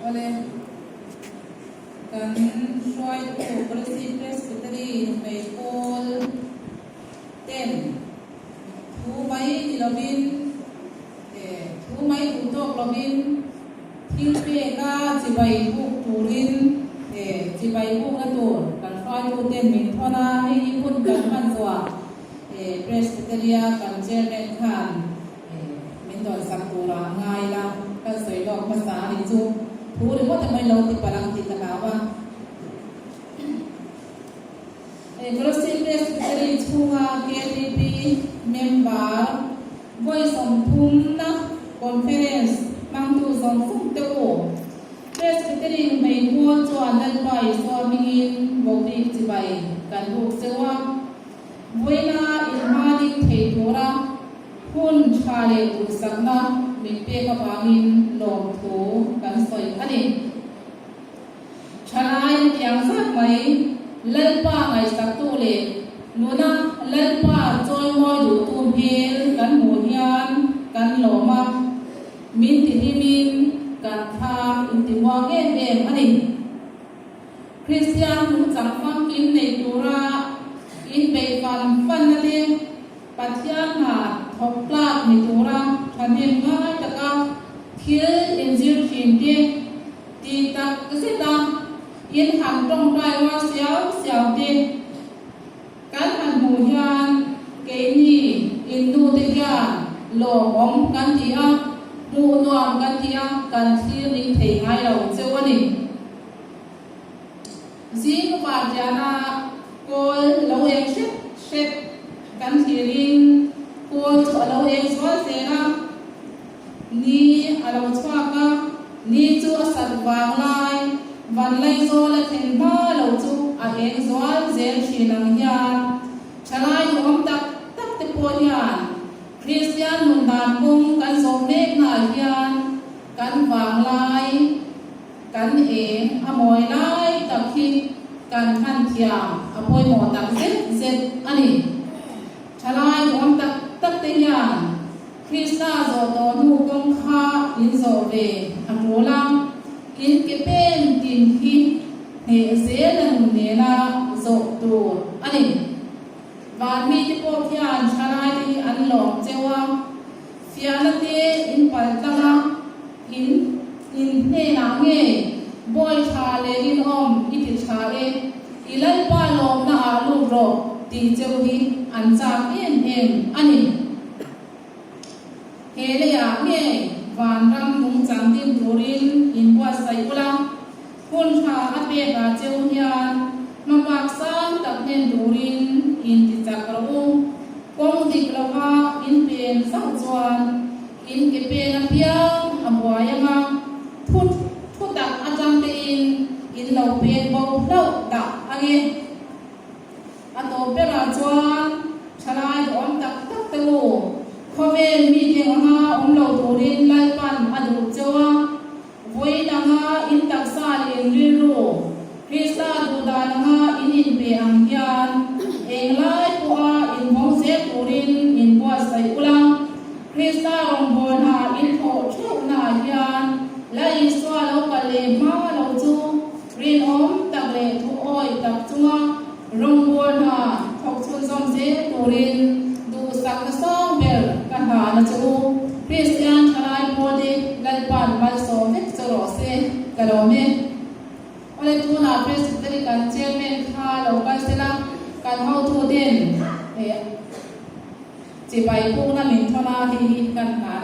Awle, kan hruaitu Policy Presbytery hmei pawl ten thu mai ni lovin, thu mai duh tawk lovin thil peka chibai buk turin chibai bukna tur kan hruaitu ten min thawn a, hei hi hun kan hman zawhah Presbytery-a kan Chairman khan Min dawnsak tura ngai la, kan sawi lawk hmasa a nih chu. Thu ringawt emaw lo ti palh ang tih ka hlau a. Kolasib Presbytery chhunga KTP member vawi sawmthumna conference hmangtu zawng zawng te u, Presbytery hmeimual chuan Lalpa Isua hmingin vohbik chibai kan buk cheu a. Vawiina inhma ding thei tura hun tha leh duhsakna min pek avangin lawmthu kan sawi a ni. Thalai tiang zat mai Lalpa ngaihsaktu leh nuna Lalpa chawimawi duhtu hmel kan hmuh hian kan lawm a, min tihlimin kan thla intimuang em em a ni. Kristian nungchang famkim nei tura inbeih fan fanna te, Pathian hna thawk tlak ni tura thahnem ngai taka thil inzir thin te, tih tak zeta in han tawngtai rual siau siau te kan han hmuh hian keini innute hian lawmawm kan ti a, hmuh nuam kan ti a, kan thlir ning thei ngai lo cheu a ni. Zing vartiana kawl lo eng hrep hrep kan thlirin kawl chu a lo eng zual zel a, ni a lo chhuak a, ni chu a sat vang lai van laizawl a thlen hma lo chu a eng zual zel thin ang hian thalai duhawm tak tak te pawh hian Kristian nun dan kawng kan zawh mek naah hian kan vang lai Kan eng a mawi lai tak hi kan hman thiam a pawimawh tak zet zet a ni. Thalai duhawm tak tak te hian Krista zawh tawh hnu kawng kha in zawh ve a tul a, in ke pen tin hi hneh zel a nun nena zawh tur a ni. Van mite pawh khian thalai te hi an lawm cheu a, fiahna te in pal tlang a, In in hnenah nge bawi tha leh rinawm i ti tha e, i Lalpa lawmna ah lut rawh tih cheu hi an chak em em a ni. He leiah nge vanram nungchang din turin in buatsaih ula, hun tha a pek ah cheu hian hmabak sang tak hnen turin in ti chak rawh u. Kawng dik lova in pen zauh chuan In ke pen apiang a buai ang a, thu thu tak atang tein in lo pen bo hlauh dah ang e. A tawp berah chuan thalai duhawm tak tak te u, khawvel mi deng anga awm lo turin Lalpan a duh cheu a, vawi danga in taksa leh in rilru Krista duhdan anga in inpe ang hian englai pawha invawng zel turin in buatsaih ula. Krista rawngbâwl hna in thawh theuhnaah hian La Isua lo kal leh hma lo chu rinawm tak leh thuawi tak chunga rawngbâwl hna thawk chhunzawm zel turin duhsakna sang ber ka hlana che u. Kristian thalai pawlte Lalpa'n malsawm vek che rawh se, ka lawm e. Awle tunah Presbytery kan Chairman kha lo kal sela kan hotuten Chibai pukna min thawn a, hei hi kan hlan a ni.